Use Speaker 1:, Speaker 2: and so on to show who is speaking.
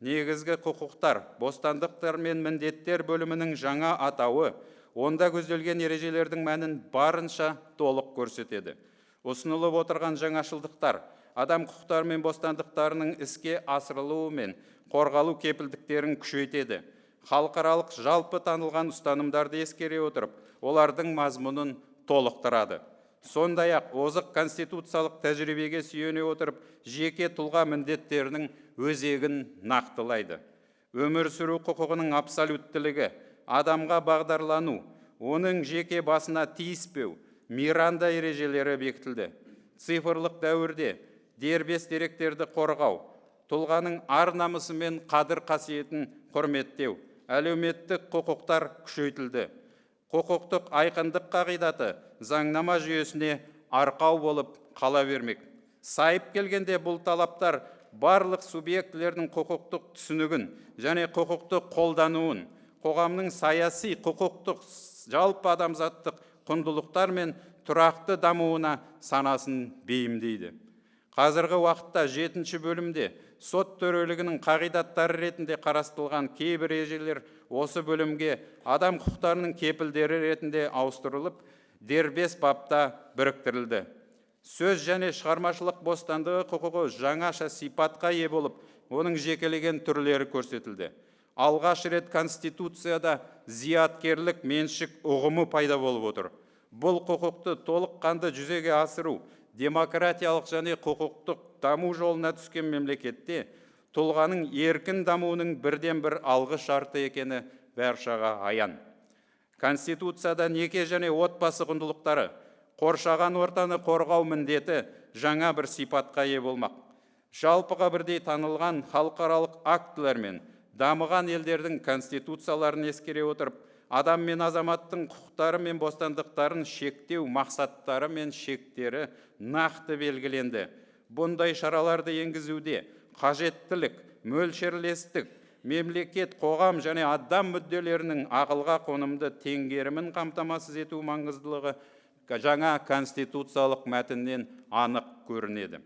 Speaker 1: Негізгі құқықтар, бостандықтар мен міндеттер бөлімінің жаңа атауы онда көзделген ережелердің мәнін барынша толық көрсетеді. Ұсынылып отырған жаңашылдықтар адам құқықтары мен бостандықтарының іске асырылуы мен қорғалу кепілдіктерін күшейтеді. Халықаралық жалпы танылған ұстанымдарды ескере отырып, олардың мазмұнын толықтырады. Сондай-ақ озық конституциялық тәжірибеге сүйене отырып, жеке тұлға міндеттерінің өзегін нақтылайды. Өмір сүру құқығының абсолюттілігі, адамға бағдарлану, оның жеке басына тиіспеу, Миранда ережелері бекітілді. Цифрлық дәуірде дербес деректерді қорғау, тұлғаның ар намысы мен қадір қасиетін құрметтеу, әлеуметтік құқықтар күшейтілді. Құқықтық айқындық қағидаты заңнама жүйесіне арқау болып қала бермек. Сайып келгенде, бұл талаптар барлық субъектілердің құқықтық түсінігін және құқықты қолдануын, қоғамның саяси, құқықтық, жалпы адамзаттық құндылықтар мен тұрақты дамуына санасын бейімдейді. Қазіргі уақытта жетінші бөлімде сот төрелігінің қағидаттары ретінде қарастырылған кейбір ережелер осы бөлімге адам құқықтарының кепілдері ретінде ауыстырылып, дербес бапта біріктірілді. Сөз және шығармашылық бостандығы құқығы жаңаша сипатқа ие болып, оның жекелеген түрлері көрсетілді. Алғаш рет Конституцияда зияткерлік меншік ұғымы пайда болып отыр. Бұл құқықты толыққанды жүзеге асыру демократиялық және құқықтық даму жолына түскен мемлекетте тұлғаның еркін дамуының бірден бір алғы шарты екені баршаға аян. Конституцияда неке және отбасы құндылықтары, қоршаған ортаны қорғау міндеті жаңа бір сипатқа ие болмақ. Жалпыға бірдей танылған халықаралық актілер мен дамыған елдердің конституцияларын ескере отырып, адам мен азаматтың құқықтары мен бостандықтарын шектеу мақсаттары мен шектері нақты белгіленді. Бұндай шараларды енгізуде қажеттілік, мөлшерлестік, мемлекет, қоғам және адам мүдделерінің ақылға қонымды теңгерімін қамтамасыз ету маңыздылығы жаңа конституциялық мәтіннен анық көрінеді.